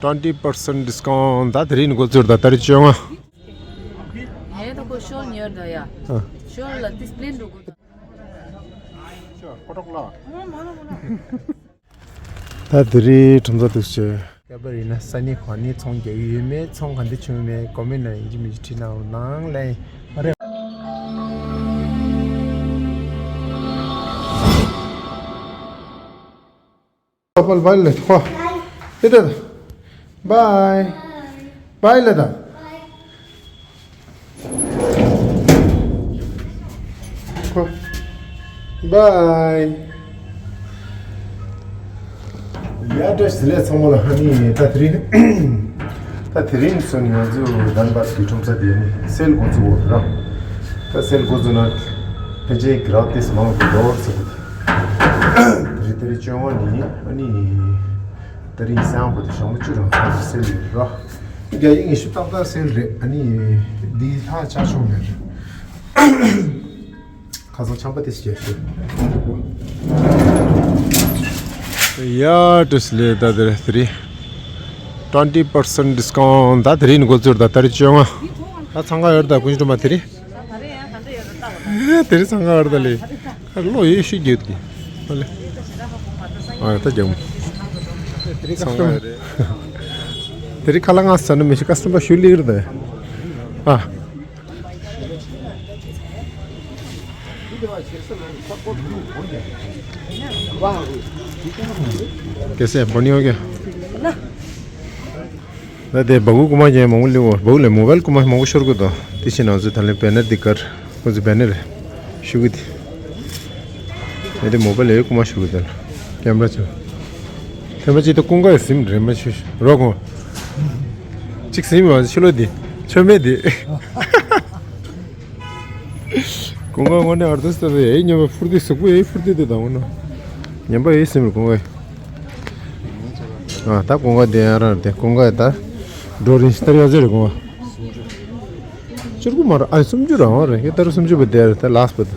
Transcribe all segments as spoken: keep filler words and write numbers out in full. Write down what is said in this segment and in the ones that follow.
twenty percent discount ད་དེ་རིང་འགོ་ཚུགས་ད་ད་རེས་བཅོ་ལྔ། ངས་ད་ཁོ་ཤོར་ཉེར་ད་ཡ། ཨ། ཤོར་ལ་ཏིས་པླེན་འགྲོ་དགོས། ད་དེ་རིང་ཁྲོམ་ས་དུས་ཆེ། སྐབས་རེ་ཡིན་ན་ས་གནས་གང་ནས་ཚོང་རྒྱག་གི་ཡོད་མེད། ཚོང་ག་འདྲ་བྱུང་མེད། ཀོ་མེན་ནང་ཡིན་གཅིག་མིན་གཅིག་བྲིས་གནང་རོགས་གནང་ལེ། ཨ་རེ། པལ་པལ་ལེ་ཁོ། ཨེ་ད། བའི། བའི་ལེ་ད། ཁོ། བའི། ཡ་བཀྲ་ཤིས་བདེ་ལེགས་ཚང་མ་ལ། ཨ་ནི་ད་དེ་རིང་། ད་དེ་རིང་སོང་ནས་ང་ཚོ་དཱན་བརྡ་གི་ཁྲོམ་ས་དེ་ནི་སེལ་འགོ་ཚུགས་འོ་ར། ད་སེལ་འགོ་ཚུགས་ན་ཕལ་ཆེར་གི་རག་ཏིས་མང་པོ་འགྲོ་བར་ཟེར་གི་འདུག་དེ་རིང་ད་རེས་བཅོ་ལྔ་ནི་ཨ་ནི་ད་རིང་སང་པོ་དེ་ཞང་པོ་བཅུ་རང་ཚོ་སེལ་ཡོད་ར། རྒྱ་ཡིག་ཉི་ཤུ་ཏག་ཏག་སེལ་རེད། ཨ་ནི་འདི་ལྷག་ཆ་ཆུང་མེད་རེད། ཁ་སང་ཆམ་པ་དེ་ཞིག་ཞུ། ཡ་བཀྲ་ཤིས་བདེ་ལེགས། ད་དེ་རིང་twenty percent discount ད་དེ་རིང་འགོ་ཚུགས་ད་ད་རེས་བཅོ་ལྔ། ད་འཚང་ཁ་ཡོད་ད་ཀུན་སྤྲོ་མ་དེ་རིང་། དེ་རིང་འཚང་ཁ་ཡོད་ད་ལེ། ཁ་ལོ་ཡོད་ཤི་རྒྱུད་ཀྱི། ཨ་ལེ། ཨ་ད་རྒྱང་། འཚང་ཁ་ཡོད་རེད། དེ་རིང་ཁ་ལག་ང་ཟ་ན་མི་ཤི་ཀ་སི་ཊོ་མར་ཞུ་ལི་རེད་ད། ཨ། कैसे है? बढ़िया हो गया? ད་དེ་སྦ་ཁུག་རྐུ་མ་ཅན་མང་པོ་སླེབས་འོ། སྦ་ཁུག་ལས་མོ་བལ་རྐུ་མ་མང་པོ་ཤོར་གི་འདུག་དེ་བཞིན་ང་ཚོའི་ད་ལན་བེ་ནར་འདི་གར་ཁོ་ཚོ་བེ་ནར་ཤུ་གི་དེ། ངས་དེ་མོ་བལ་ལས་རྐུ་མ་ཤོར་གི་འདུག་ཀེམ་ར་ཆུ། ཀེམ་ར་ཅིག་ད་ཀུན་དགའ་ཡི་སིམ་རེད་མ་ཤི་རོགས་གོ། གཅིག་སིམ་མ་ཤི་ལོ་འདི། ཆོ་མེད་འདི། ཀུན་དགའ་དངོས་གནས་ཨར་ཏིས་ཊི་རེད། ཨེ་ཉོ་བའི་ཕུར་དེ་གཟུགས་པོ་ཨེ་ཕུར་དེ་དེ་དང་འོ་ན། ཉན་པ་ཨེ་སེམས་རེད་ཀུན་དགའ། ཨ་ད་ཀུན་དགའ་དེ་ཡང་རང་རེད་དེ་ཀུན་དགའ་ད། འགྲོ་རིན་ཤི་ཏར་ཡ་ཟེར་རེད་ཀུན་དགའ། བཅུ་དགུ་མ་རེད། ཨ་སུམ་ཅུ་རང་རེད། ཡ་ད་རུ་སུམ་ཅུ་བ་དེ་རེད་ད་ལཱས་པ་དེ།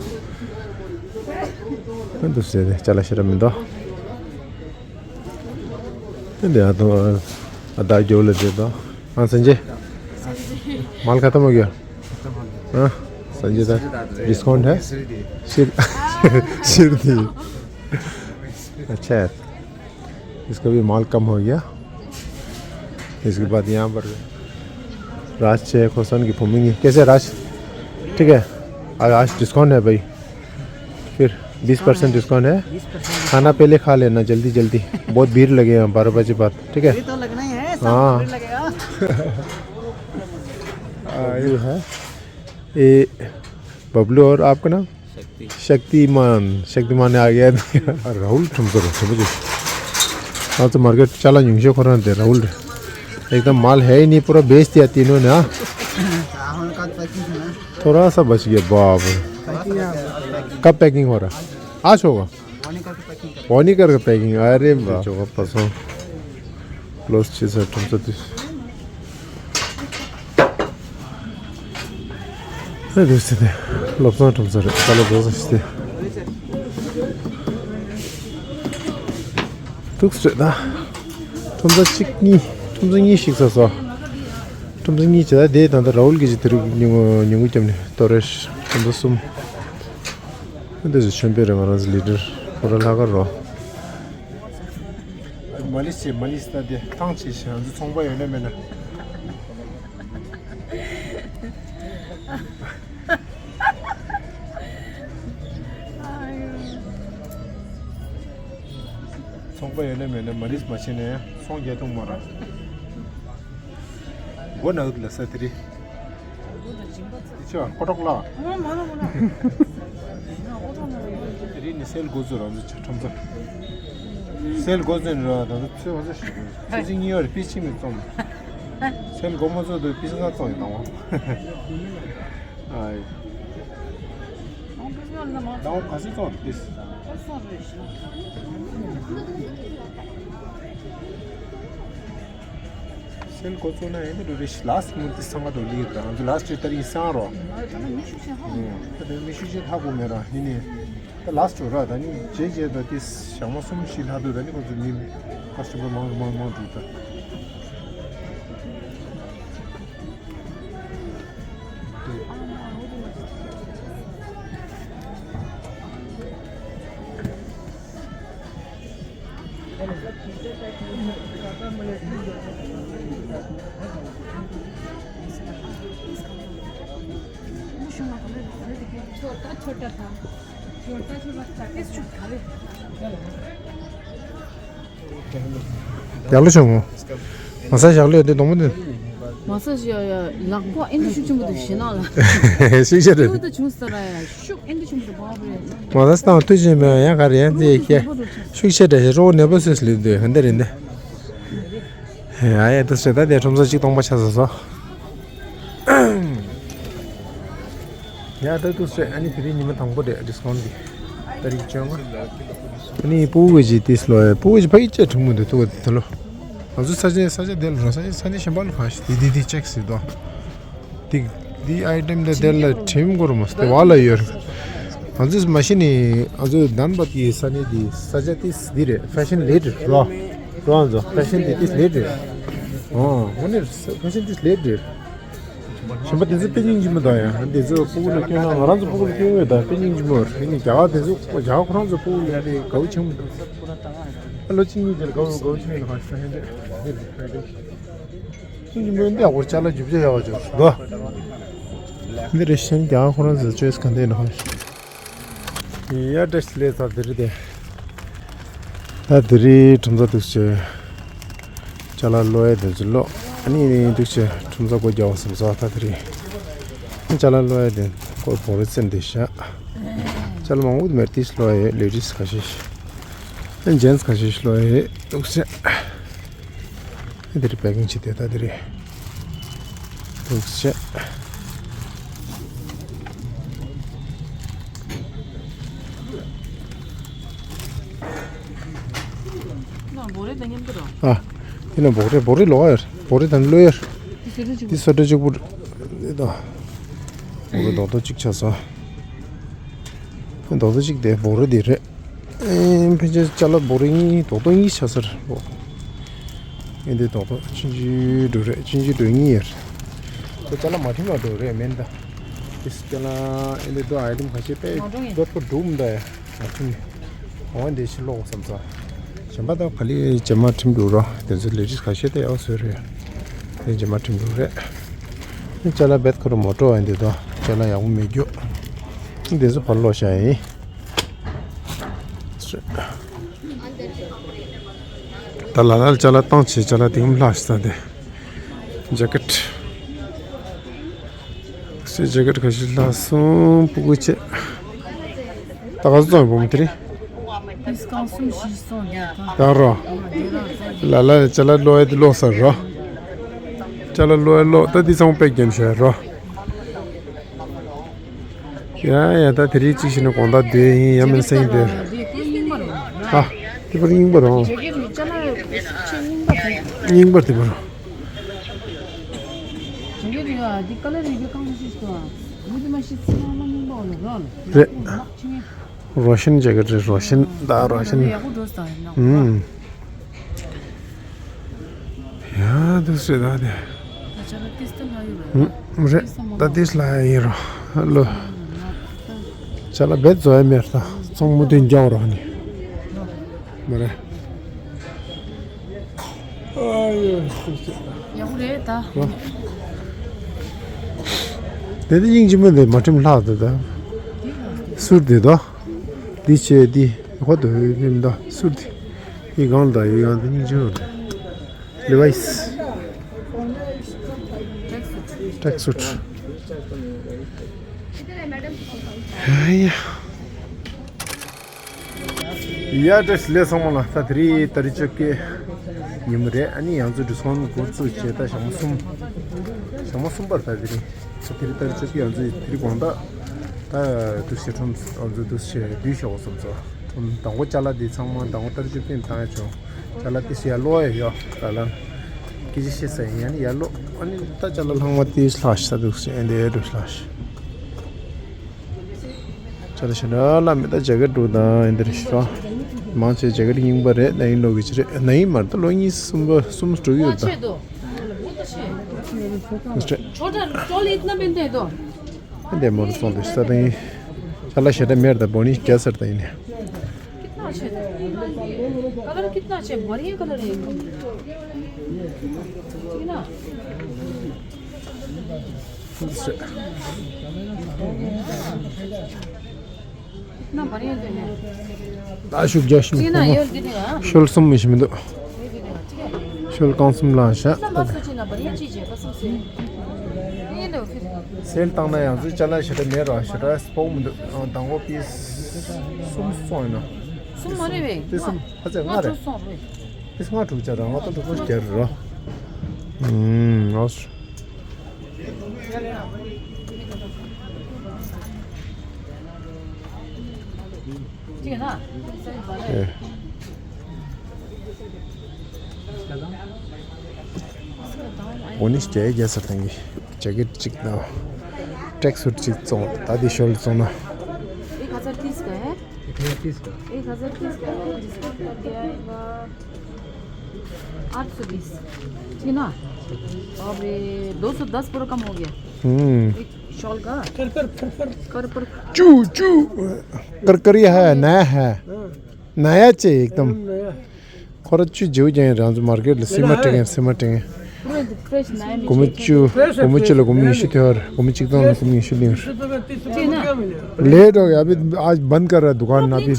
ཨ་འདུག་ཟེར་དེ་ཅ་ལག་ཤེས་ར་མི་འདུག་དེ་འདྲ་ཨ་དང་ཨ་ད་རྒྱོ་ལ་དེ་དང་ཨ་སན་ཇེ། माल खत्म हो गया? हाँ, संजय दा, डिस्काउंट है? सिर, सिर थी। अच्छा है, इसका भी माल कम हो गया। इसके बाद यहाँ पर राज छे खोसन की भूमि। कैसे राज? ठीक है, आज, आज डिस्काउंट है भाई। फिर बीस परसेंट डिस्काउंट है। खाना पहले खा लेना जल्दी जल्दी, बहुत भीड़ लगे हैं बारह बजे बाद, ठीक है? तो लगना ही है, सब हाँ। भीड़ लगेगा। ये है, ये बबलू और आपका नाम? शक्ति। शक्तिमान, शक्तिमान आ गया। राहुल तुम करो, समझो। आज तो मार्केट चला नहीं, मुझे करो ना दे, राहुल। एकदम माल है ही नहीं, पूरा बेच दिया तीनों ने, हाँ। राहुल का पैकिंग है ना? थोड़ा सा बच गया, बाप रे। पैकिंग है। कब पैकिंग हो रहा? आज होगा। पानी करके पैकिंग कर। पानी करके पैकिंग, अरे वाह। जो पसंद। क्लोज ཆེ་ས་ཁྲོམ་ས་དུས། ཨེ་དུས་ཚོད་དེ་བློ་བཟང་ཁྲོམ་ས་རེད། ད་ལོ་བཟོ་ས་ཞིག་དེ། ཐུགས་རེད་ད། ཁྲོམ་ས་གཅིག་གཉིས། ཁྲོམ་ས་གཉིས་ཞིག་ས་སོ། ཁྲོམ་ས་གཉིས་བྱས་ད་དེ་ད་ལྟ་ར་ཨུལ་གྱི་ཅིག་དེ་རུ་ཉུང་ཉུང་གུ་བརྒྱབ་ནས་ཏོ་རེ་ཁྲོམ་ས་གསུམ། ཨེ་དུས་ཚོད་ཆོན་པོ་རེད། ང་རང་ཚོ་ལི་ཌར་ཁོ་ར་ལྷག་ག་རོ། མ་ལིས་བྱེད། མ་ལིས་ད་དེ་ཐང་ཆད་ཤག་ང་ཚོ་ཚོང་པ་ཡོད་ན་མེད་ན། ཚོང་པ་ཡོད་ན་མེད་ན་མ་ལིས་མ་བྱེད་ན་ཚོང་རྒྱག་ཐུབ་མ་རེད། མགོ་ན་འུག་ལ་ས་དེ་རེད། དེ་ཆོ་ཀོ་ཀྲོག་ལ། དེ་རིང་ནི་སེལ་འགོ་ཚུགས་རང་ཚོ་ཁྲོམ་ས། སེལ་འགོ་ཚུགས་ནི་ར་ད་ཚོ་ཚོད་འོ་ཚོད་ཞིག་ཆུ་ཚོད་གཉིས་པར་པི་ཆིང་མི་བཙོང་། སེལ་འགོ་མ་ཚུགས་དུས་པི་ཆིང་ས་བཙོང་ཡོད་དང་བ། ཨ་ཡི། ད་འོ་ག་ཚོད་བཙོང་རེད་པི། སེལ་འགོ་ཚུགས་ན་ཡིན་ན་འགྲོ་རེ་ཞིག་ལཱ་སི་ཊི་མུར་ཏི་སང་ག་འགྲོ་ལི་ཡོད་ད། ང་ཚོ་ལཱ་སི་ཊི་ད་རིང་སང་རོ། ད་དེ་མི་ཤུགས་ཤིག་ཧ་གོ་མེད་ར་ཡིན་ནི། ད་ལཱ་སི་ཊི་ར་ད་ནི་རྗེས་རྗེས་ད་དེ་ཞག་མ་གསུམ་བཞི་ལྷག་འདུག་ད་ནི་ཁོ་ཚོ་མི་ཀ་སི་ཊོ་མར་མང་མང་མང་འགྲོ་ད། छोटा छोटा था। छोटा छोटा था। ཡག་ལོ་བྱུང་ངོ་། མ་ས་ཞག་ལོས་དེ་གདོང་མོ་དེ། མ་ས་ཞག་ཡ་ལག་པ་ཨེ་འདི་ཤུགས་ཆེན་པོ་དེ་ཞེ་ན་ལ། ཤུགས་ཆེ་རེད། ཤུགས་དེ་བྱུང་ས་ར་ཡ་ཤུགས་ཨེ་འདི་ཆེན་པོ་དེ་བ་བ་རེད། མ་ས་སྟངས་མཐུ་ཆེན་མེད་ཡ་ག་རེ་ཡ་འདི་ཁྱེད་ཤུགས་ཆེ་དྲ་ཞེ་རོགས་ནད་པ་སོས་ལུས་དུས་ཧན་དེ་རེད་འདི། ཡ་ཡ་དུ་སེ་ད་དེ་ཁྲོམ་ས་གཅིག་སྟོང་པ་ཆ་ས་སོ། ཡ་ད་དུ་སེ་ཨ་ནི་དེ་རིང་ཉི་མ་དང་པོ་རེད་ཌིས་ཀའུན་ཊི་གི་ཏ་རིག་བཅོ་ལྔ། ཨ་ནི་སྤུ་གུ་གི་ཏིས་ལོ་ཡ་སྤུ་གུ་གི་ཕ་གི་ཅེ་ཁྲིམས་མུ་འདི་ཐུག་དེ་ལོ། ང་ཚོ་ས་ཆ་ས་ཆ་དེ་ལ་ར་ས་ཆ་ས་ཆ་གཞན་པ་ལ་གང་ཞིག་དེ་དེ་དེ་ཅེག་ཟེར་དོ། དེ་དེ་ཨའི་ཊེམ་དེ་དེ་ལ་ཁྲིམས་སྐོར་མོ་སྟེ་བ་ལ་ཡོད། ང་ཚོས་མ་གཞི་ནས་ང་ཚོ་དན་བ་དེ་ས་གནས་དེ་ས་ཆ་དེ་འདི་རེད། ཧྥེ་ཤན་ལེ་ཌི་རོ་རོ་ང་ཚོ་ཧྥེ་ཤན་དེ་དེ་ལེ་ཌི་རེད། ཨོ་ཧོ་ནི་ཧྥེ་ཤན་དེ་ལེ་ཌི་རེད། གཞན་པ་དེ་ཚོ་དཔེ་སྙིང་རྗེ་མོ་དང་ཡང་དེ་ཚོ་སྤུ་གུ་ལ་སྐྱོན་ན་ང་རང་ཚོ་སྤུ་གུ་ལ་སྐྱོན་ཡོད་དང་དཔེ་སྙིང་རྗེ་མོ་རེད། ནི་རྒྱ་གར་དེ་ཚོ་རྒྱ་གར་ཁོ་རང་ཚོ་སྤུ་གུ་ལ་དེ་དགའ་བོ་ཆེན་མོ་འདུག་ཨ་ལོ་གཅིག་གཉིས་དེར་དགའ་བོ་དགའ་བོ་ཆེན་མོ་ཡོད་ན་ཧ་ཤ་ཧན་དེ་དེ་རེད། ཁྱིམ་གྱི་མོན་འདི་ཨ་སྒོར་ཅ་ལག་རྒྱུ་ཆ་ཡག་པ་ཅིག་འདུག་འདི་རེ་ཤན་རྒྱ་ཁོ་རང་ཚོ་ཅོས་ག་འདི་ནང་ཡ་བཀྲ་ཤིས་བདེ་ལེགས། ད་དེ་རིང་དེ་ད་དེ་རིང་ཁྲོམ་ས་འདུག་ཅེ་ཅ་ལག་ལོ་ཡ་དེ་ཚོ་ལོ་ཨ་ནི་འདུག་ཅེ་ཁྲོམ་ས་སྒོ་རྒྱག་བ་བསམ་ས། ད་དེ་རིང་ཅ་ལག་ལོ་ཡ་དེ་སྐོར་བོ་རེ་ཙམ་དེ་བཞག་ཅ་ལག་མང་པོ་དེ་མེར་ཏིས་ལོ་ཡ་ལེ་ཌིས་ཁ་ཤས་ཤིག་ཨ་ནི་ཇེན་སི་ཁ་ཤས་ཤིག་ལོ་ཡ་འདུག་ཅེ། དེ་རེད། པེ་ཀིང་བྱས་ཏེ་ད་དེ་རེད། འདུག་ཅེ། ན་བོ་རེ་དང་མཉམ་དུ་རོ། ཨ། དེ་ན་བོ་རེ་བོ་རེ་ལོག་ཡར་བོ་རེ་དང་ལོ་ཡར། དེ་སོ་ཏྲ་གཅིག་པུ་རེད་ད། བོ་རེ་རྡོག་རྡོག་གཅིག་ཆགས་སོང་། རྡོག་རྡོག་གཅིག་དེ་བོ་རེ་དེ་རེད། ཨེ་ཕལ་ཆེར་ཅ་ལག་བོ་རེ་གཉིས་རྡོག་རྡོག་གཉིས་ཆགས་ས་རེད་བོ། ཨེ་འདི་རྡོག་རྡོག་ཆུང་ཆུང་འགྲོ་རེད། ཆུང་ཆུང་འགྲོ་གཉིས་ཡོད་རེད། ཁོ་ཅ་ལག་མ་ཁྲིམས་ལ་འགྲོ་རེད་མིན་ད། ཨེ་ཅ་ལག་ཨེ་འདི་རྡོག་ཨའི་ཏམ་ཁ་ཤས་དཔེ་མ་འགྲོ་ཡིན། རྡོག་པོ་འགྲུབ་མི་འདུག་ཡ། མ་ཁྲིམས་ནས་འོ་འདི་ཕྱི་ལོག་བསམ་ས། གཞན་པ་ད་ག་ལེ་ཇེ་མ་ཁྲིམས་འགྲོ་རོགས་དེ་ཚོ་ལས་རིགས་ཁ་ཤས་ད་ཡག་བཟོས་རེད། དེ་ཇེ་མ་ཁྲིམས་འགྲོ་རེད། ཨེ་ཅ་ལག་བེད་ཁོ་ར་མོ་ཊོ་ཨེ་འདི་རྡོག་ཅ་ལག་ཡག་པོ་མེད་རྒྱུ། ཨེ་འདི་ཚོ་ཕར་ལོག་བཞག་ཡིན། ད་ལ་ལ་ཅ་ལག་བཏང་བྱས་ཅ་ལག་དེ་ཧུམ་ལྷག་ཤི་ས་དེ། ཇེ་ཀེ་ཊི། སེ་ཇེ་ཀེ་ཊི་ཁ་ཤས་ལྷག་སོང་སྤུ་གུ་ཆེ། ད་ག་ཚོད་བཙོང་བུ་མོ་དེ་རེད། ཏིས་ཀའུན་ཊི་གསུམ་བཞི་སོང་དེ་ད། ཡག་རོ། ལ་ལ་ཅ་ལག་ལོ་ཡ་དེ་ལོག་ས་རོ། ཅ་ལག་ལོ་ཡ་ལོག་ད་དེ་ཚང་མ་པེག་རྒྱབ་བཞག་རོ། ཡ་ཡ་ད་དེ་རིང་གཅིག་བྱས་ན་དགོང་དག་སྡོད་ཡིན་ཡ་མིན་སེང་སྡོད། ཨ་དེ་པར་རྙིང་པ་རང་། རྙིང་པར་དེ་པར། རེད། རོ་ཤན་ཇེ་ཀེ་ཊི་རེད། རོ་ཤན་ད་རོ་ཤན། ཨུམ། ཡ་འདུག་སེ་ད་དེ། ཨུམ། རེད། ད་དེ་སླ་ཡིན་རོ། ལོ། ཅ་ལག་བེད་བཟོ་ཡ་མེད་ད། ཚོང་མུ་མཐུད་རྒྱག་རོགས་ནི། མ་རེད། ཨ་ཡོ་འདུག་སེ། ཡག་པོ་རེད་ད། དེ་དེ་སྙིང་རྗེ་མོ་འདི་མ་ཁྲིམས་ལྷག་འདུག་ད། སུར་དེ་ད། འདི་བྱས་འདི་ཧོ་དོ་ཧོ་ཧིམ་ད་སུར་དེ། ཡི་གང་ལ་ད་ཡི་གང་དེ་སྙིང་རྗེ་མོ་རེད། ལི་ཝའི་སི། ཊྲེག་སུཊ། ཨ་ཡ། ཡ་བཀྲ་ཤིས་བདེ་ལེགས་ཚང་མ་ལ། ད་དེ་རིང་ཏ་རིག་བཅོ་བརྒྱད་ཉིན་མོ་རེད། ཨ་ནི་ང་ཚོ་འདུ་ཚོང་འགོ་བཙུགས་བྱས་ད་ཞག་མ་གསུམ། ཞག་མ་གསུམ་པར་ད་དེ་རིང་། ད་དེ་རིང་ཏ་རིག་བཅོ་བརྒྱད། ང་ཚོ་དེ་རིང་དགོང་དག་ད་འདུག་སེ་ཁྲོམ་ང་ཚོ་འདུག་སེ་བསྡུས་ཤོག་བསམ་སོང་། ཁྲོམ་དང་པོ་ཅ་ལག་འདི་ཚང་མ་དང་པོ་ཏ་རིག་བཅོ་བརྒྱད་བཏང་ཡ་བྱུང་། ཅ་ལག་ཏི་སི་ཡ་ལོ་ཡ་ཡོ་ད་ལ་སྐད་ཆ་བཤད་ས་ཡིན། ཡ་ནི་ཡ་ལོ། ཨ་ནི་ད་ཅ་ལག་ལྷག་མ་ཏི་སི་ལྷག་ཤི་ད་འདུག་སེ་ཨེ་འདྲ་འདུག་ལྷག་ཤི། ཅ་ལག་ཞེ་དྲག་ལ་མི་ད་ཇེ་ཀེ་ཊི་འདྲ་དང་ཨེ་འདྲ་ཞིག་རོ། མང་ཆེ་ཇེ་ཀེ་ཊི་རྙིང་པ་རེད། ན་ཡིན་ལོ་གི་ཅི་རེད། ན་ཡིན་མ་རེད། ད་ལོ་གཉིས་གསུམ་པ་གསུམ་དྲུག་ཡོད་ད། छोटा स्टॉल इतना पहनते हैं तो। འདི་མོར་སོང་དེ་ས་དེ་ཅ་ལག་ཞེ་དྲག་མེད་ད། བོ་ནི་རྒྱ་སར་ད་ཡིན། कितना अच्छा है। कलर कितना अच्छा है, बढ़िया कलर है। ད་ཤུགས་རྒྱག་ཤིང་ཁོ་མོ་ཤོལ་གསུམ་མི་ཤི་མི་འདུག་ཤོལ་རྐང་གསུམ་ལ་བཞག་སེལ་བཏང་ན་ཡང་ཚུལ་ཅ་ལག་ཞེ་དྲག་མེད་ར། ཞེ་དྲག་སྤོག་མི་འདུག་དང་པོ་པིས་གསུམ་སོང་ཡིན་ན། གསུམ་མ་རེད་བས། པིས་གསུམ་ཧ་ཚད་ལྔ་རེད། སོང་རེད། ཨིས་ང་དྲུག་ཅར་ར་ང་དང་དྲུག་ཅར་ར། ཨུམ། ཨོས། ཅིག་ན། ཨེ། འོ་ནི་རྒྱ་ཡིག་རྒྱ་ས་དང་གི་ཇེ་ཀེད་ཅིག་དང་ཊྲེག་སུཊ་ཅིག་བཙོང་། ད་དེ་ཤོལ་བཙོང་ན། एक हज़ार तीस का है। एक हज़ार तीस का है। एक हज़ार तीस का है, डिस्काउंट कर दिया है, आठ सौ बीस। ठीक है ना? और ये दो सौ दस पूरा कम हो गया। हम्म। एक शॉल का। कर, कर, कर, कर। कर, कर। चू, चू। कर, कर, ये है, नया है। हाँ। नया चाहिए एकदम। एकदम नया। ཁོ་ར་བཅུ་བརྗེ་བོ་ཀྱང་རང་ཚོ་མར་ཀེཊ་ལ་སི་མ་སྤྲད་མཁན། སི་མ་སྤྲད་མཁན། སྒོར་མོ་བཅུ། སྒོར་མོ་བཅུ་ལ་སྒོར་མོ་ཉི་ཤུ་ཐོན་བར། སྒོར་མོ་གཅིག་སྟོང་ལ་སྒོར་མོ་ཉི་ཤུ་ལེན་བར། ལས་འགྲོ་ཡ་བི་ཨ་བན་ཀ་ར་དུ་ཀན་ན་བི།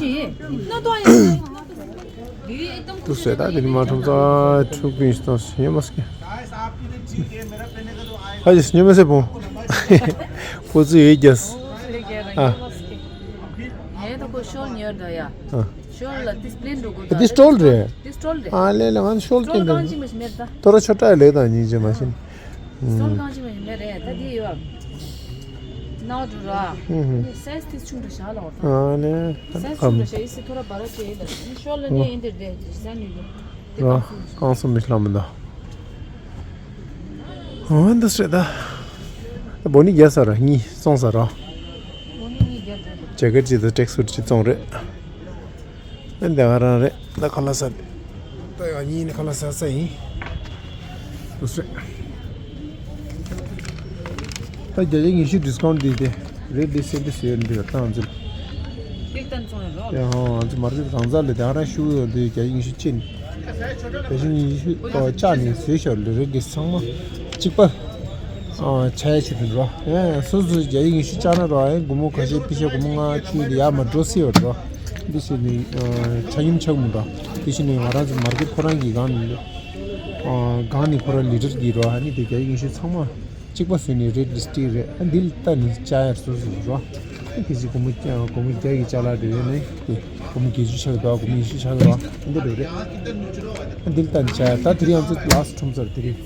ཏུ་སོས་ད་དེ་ནི་མ་ཁྲོམ་ས་ཁྲུག་པིན་ཤི་ཏོང་སི་ཉེ་མ་སྐྱེ། ཧ་ཅི་སི་ཉེ་མ་སེ་པོ། པོ་ཙི་ཡོད་རྒྱས། ཨ། ངས་ད་ཁོ་ཤོལ་ཉར་འདྲ་ཡ། ཨ། ཤོལ་ལ་ཏིས་པླེན་འགྲོ་དགོས། འདི་སི་ཊོལ་རེད། འདི་སི་ཊོལ་རེད། ཨ་ལེ་ལེ་ང་ཤོལ་ཀྱི་འདི། ཤོལ་གང་ཅི་མ་ཤི་མེད་ད། ཏོ་ར་ཆོ་ཏྲ་ལེ་དང་ཉིན་ཅི་མ་ཤི། སི་ཊོལ་གང་ཅི་མ་ཤི་མེད་རེད། ད་འདི་ཡོད། ནའོ་འགྲོ་ར། ཧུམ་ཧུམ། སའི་ཛི་ཏིས་ཆུང་འགྲོ་ཤ་ལ་འོར་ད། ཨ་ལེ། སའི་ཛི་ཆུང་འགྲོ་ཤ་ཨི་སི་ཐོ་ར་བ་ར་ཅེ་ཡི་ད། ཤོལ་ལ་ནི་ཨིན་དེ་རེད་ཟ་ནི་ཡོད། ར། གང་སོང་མི་ཤ་ལ་མི་ད། ཨོ་འདི་སྲིད་ད། ད་བོ་ནི་རྒྱ་ས་ར་གཉིས་སོང་ས་ར། བོ་ནི་གཉིས་རྒྱ་ས་ར། ཇེ་ཀེཊ་གཅིག་དང་ཊྲེག་སུཊ་གཅིག་བཙོང་རེད། ཨ་འདི་ག་རང་རེད། ད་ཁ་ལག་ཟ། ད་ཡང་གཉིས་ནི་ཁ་ལག་ཟ་ས་ཡིན། འདི་སྲིད། ད་བརྒྱ་ཆ་ཉི་ཤུ་ཌིས་ཀའུན་ཊི་དེ་རེད། འདི་སེ་འདི་སེ་འདི་ལ་བཏང་ཚུལ། ཏིལ་ཏན་ཚོང་ཡོད་རོགས། ཡ་ཧོ། ང་ཚོ་མར་ཀེཊ་གང་ཟག་ལ་དེ་ཨ་རང་ཤུ་ཡོད་དེ་བརྒྱ་ཆ་ཉི་ཤུ་ཅན། བརྒྱ་ཆ་ཉི་ཤུ་ཨོ་བཅག་ནས་བཟོས་ཤོར་ལེ་རེད། དེ་ཚང་མ་གཅིག་པ་ཨ་ཆ་ཡ་ཆེད་དུ་རོ། ཡ་སོ་སོ་བརྒྱ་ཆ་ཉི་ཤུ་བཅག་ན་རོ། ཨེ་སྒོར་མོ་ཁ་ཤས་པི་ཤ་སྒོར་མོ་ལྔ་བཅུ་དེ་ཡར་མར་འགྲོ་སྲིད་ཡོད་རོ། འདི་ཞིག་ནི་ཨ་ཆ་སྙོམས་ཆགས་མི་འདུག་འདི་ཞིག་ནི་ང་རང་ཚོ་མར་ཀེཊ་ཁོ་རང་གི་སྒང་ནས་ཨ་སྒང་ནས་ཁོ་རང་ལི་ཊར་གྱི་རོ། ཨ་ནི་དེ་བརྒྱ་ཆ་ཉི་ཤུ་ཚང་མ། གཅིག་པ་བཟོས་ནས་རེད་ལི་སི་ཊིག་རེད། ཨ་འདི་ལ་ལྟ་ནས་བཅའ་ཡར་སོ་སོ་རོ། ཨ་དེ་ཅིག་སྒོར་མོ་བརྒྱ་སྒོར་མོ་བརྒྱ་ཡི་ཅ་ལག་འདྲ་ཡོད་ནས་དེ་སྒོར་མོ་བརྒྱད་ཅུ་ཆགས་འདུག་སྒོར་མོ་ཉི་ཤུ་ཆགས་འདུག་ཨ་འདི་འདྲ་རེད། ཨ་འདི་ལ་ལྟ་ནས་བཅའ་ཡར། ད་དེ་རིང་ང་ཚོ་ལ་སི་ཊི་ཁྲོམ་སར་དེ་རིང་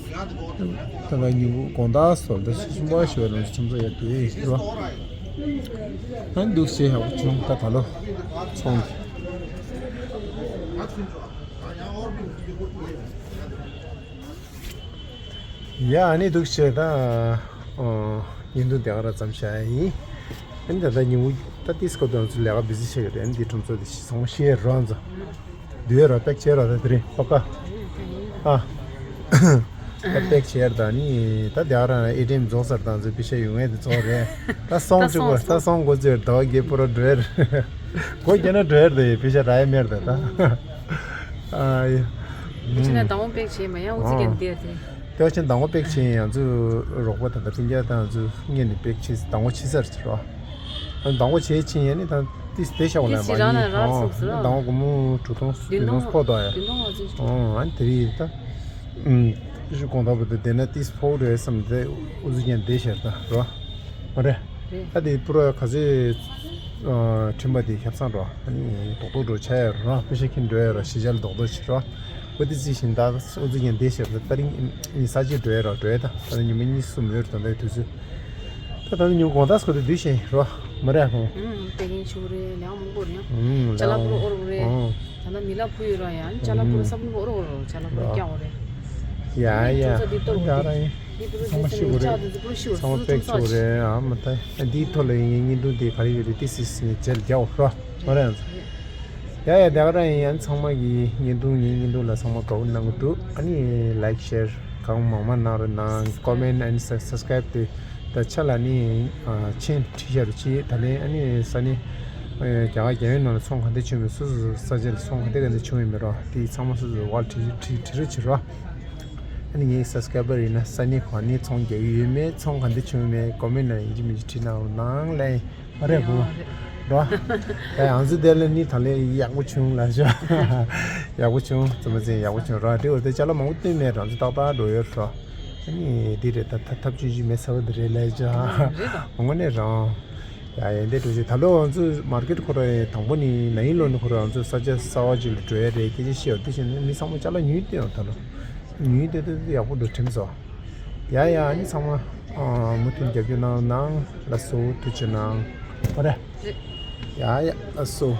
ད་ང་ཉིན་གུང་དགོང་དག་སོ་ད་ཆུ་ཆུང་བ་ཞོལ་ལ་ཁྲོམ་སར་ཡར་འགྲོ་ཡས་རོ། ཨ་འདུག་བྱས་ཧ་གོ་བྱུང་། ད་ད་ལོ་ཚོང་གི། ཡ་ཨ་ནི་འདུག་བྱས་ད། ཨོ། བརྙན་ཐུང་དེ་ག་ར་ཙམ་བཞག་ཡ་ཡིན། ཨ་ནི་ད་ལྟ་ཉིན་གུང་ད་ཏིས་སྐབས་དང་ཚོ་ལས་ཀ་བི་ཟི་བྱེད་ཀྱི་རེད། ཨ་ནི་འདི་ཁྲོམ་ཚོ་དེ་ཞིག་སོང་ཤེས་རོགས་ཚོ། འདུས་རོགས་པེག་བྱས་རོགས་ད་དེ་རིང་ཧོ་ཀ་ཨ། ད་པེག་བྱས་ར་ད་ནི་ད་དེ་ག་ར་ཨེ་ཊི་ཨེམ་རྫོགས་ཚར་དང་ཚོ་པི་ཤ་ཡོང་ངེས་དེ་རྫོགས་རེད། ད་སོང་ཅིག་གོ་ད་སོང་གོ་ཚོད་ཟླ་བ་བརྒྱད་པོ་ར་འགྲོ་ཡ་རེད། གོ་རྒྱ་ན་འགྲོ་ཡ་རེད། པི་ཤ་རག་ཡ་མེད་རེད་ད། ཨ་ཡ། ཁྱེད་ནས་དང་པོ་པེག་བྱས་མ་ཡང་འུ་ཚིག་གན་དེ་རེད། དེ་བ་ཆེན་དང་པོ་པེག་བྱས་ཡང་ཚུ་རོགས་པ་ད་ལྟ་སྤུན་ཀྱག་དང་ཚུ་སྔོན་ནས་པེག་བྱས་དང་པོ་བྱས་ཚར་ཅིག་རོ། ཨ་དང་པོ་བྱས་ཕྱིན་ཡ་ནི་ད་ཏིས་དེ་ཤ་བ་ལ་ཏིས་མ་ཅི་རང་ཡིན། ལ་རག་ཨོ་སོང་ཟེར་རོ། དང་པོ་སྒོར་མོ་དྲུག་སྟོང་བདུན་སྟོང་ཕོག་དོ་ཡ། བདུན་སྟོང་ལྔ་བཅུ་ཞིག་ཨོ་ཨ་ནི་དེ་རིང་ད། ཨུམ། ཤུ་གོང་ད་བུ་དེ་དེ་ན་ཏིས་ཕོག་རེད་བསམ་དེ་འུ་ཚུགས་ཀྱང་བསྡད་ཤར་ད་རོ། མ་རེད། རེད། ད་དེ་པུ་ར་ག་ཚོད། ཨ་ཁྲིམས་པ་དེ་ཁྱབ་ཚང་འགྲོ། ཨ་ནི་རྡོག་རྡོག་འགྲོ་ཆ་ཡ་རོ། པེ་ཤ་ཁྱིན་འགྲོ་ཡ་རོ། གཞིས་ཆགས་ལ་རྡོག་རྡོག་བྱེད་རོ། འོ་དེ་རྩིས་བཞིན་ད་འུ་ཚུགས་ཀྱང་བསྡད་ཤར་ད། ད་རིང་ཉི་ས་གཅིག་འགྲོ་ཡ་རོ། འགྲོ་ཡ་ད་ད་ཉི་མ་གཉིས་གསུམ་ཡོད་རེད། ད་ལྟའི་དུས་ཚོད། ད་ད་ནི་ཉིན་གུང་དག་སྐོར་དུ་དུས་ཤེས་རོ། མ་རེད་ཧོ། ཨུམ་དེ་ཡིན་ཆུ་རེད། ལས་མང་པོ་རེད། ཨུམ་ཅ་ལག་པུ་ར་ཨོ་རོ་རེད། ཨོ། ད་ལྟ་མི་ལ་བུ་ཡོད་ར་ཡང་ཅ་ལག་པུ་ར་ས་བུ་ཨོ་རོ་ཨོ་རོ་ཅ་ལག་པུ་ར་ཀྱག་ཨོ་རེད། ཡ་ཡ། ད་ར་ཡིན། ཚང་མ་ཤི་བོ་རེད། ཚང་མ་པེག་ཆུ་རེད། ཨ་མ་ད་འདིའི་ཐོག་ལ་ཡིན་ངའི་བརྙན་ཐུང་དེ་ག་རེ་ཡོད་རེད། ཏི་སི་སི་ནས་མཇལ་རྒྱག་འོ་རོ། མ་རེད། ཡ་ཡ་ད་ག་རང་ཡིན། ཡང་ཚང་མ་གི་བརྙན་ཐུང་ངའི་བརྙན་ཐུང་ལ་ཚང་མ་དགའ་བོ་གནང་གི་འདུག་ཨ་ནི་ལའིག་ཤེར་གང་མང་མང་གནང་རོགས་གནང་། ཀོ་མེན་ཨེན་སབ་སི་ཀ་རའིབ་དེ་ད་ཆ་ལ་ནི་ཨ་མཆན་བྲིས་བཞག་རོགས་གྱིས། ད་ལན་ཨ་ནི་ས་ནི་ཨ་རྒྱ་གར་རྒྱལ་ཡོངས་ནང་ལ་ཚོང་ག་འདྲ་བྱུང་མེད། སོ་སོ་ས་ཆ་ལ་ཚོང་ག་འདྲ་ག་འདྲ་བྱུང་ཡོད་མེད་རོགས་དེ་ཚང་མ་སོ་སོ་བར་བྲིས་བྲིས་བྲིས་རོགས་བྱེད་རོགས། ཨ་ནི་ངའི་སབ་སི་ཀ་རའེ་བར་ཡིན་ན་ས་གནས་གང་ནས་ཚོང་རྒྱག་གི་ཡོད་མེད། ཚོང་ག་འདྲ་བྱུང་མེད། ཀོ་མེན་ཊི་ནང་ཡིན་གཅིག་མིན་གཅིག་བྲིས་གནང་རོགས་གནང་ལེ། ཨ་རེ་བུ། རོ། ད་ང་ཚོ་དེ་ལ་ནི་ད་ལས་ཡག་པོ་བྱུང་ལ་ཤོག་ཡག་པོ་བྱུང་། ཙི་མ་ཙི་ཡག་པོ་བྱུང་རོ། དེ་འོ་དེ་ཅ་ལག་མང་པོ་བཏོན་མེད། རང་ཚོ་ཏག་ཏག་འགྲོ་ཡོད་རོ། ཨ་ནི་འདི་རེད། ད་ཐབས་ཐབས་ཅིག་ཅིག་མེད་ས་བ་འདི་རེད་ལས་ཅ། འོ་ངོ་ནས་རང་། ཡ་ཡ་འདི་འགྲོ་ཅིག་ད་ལོ་ང་ཚོ་མར་ཀེ་ཊི་ཁོ་ར་དང་པོ་ནི་ན་ཡིན་ལོ་ནི་ཁོ་ར་ང་ཚོ་ས་ཆ་གསར་བ་ཅིག་ལ་འགྲོ་ཡ་རེད། སྐད་ཆ་བཤད་ཡོད། དེ་བཞིན་མི་ཚང་མ་ཅ་ལག་ཉོས་བསྡད་ཡོད། ད་ལོ་ཉོས་བསྡད་དེ་ཡག་པོ་འགྲོ་དྲན་སོང་། ཡ་ཡ་ཨ་ནི་ཚང་མ་མུ་མཐུད་རྒྱབ་སྐྱོར་གནང་གནང་། ལགས་སོ། ཐུགས་རྗེ་གནང་། ཨ་རེ། ཡ་ཡ་ལགས་སོ།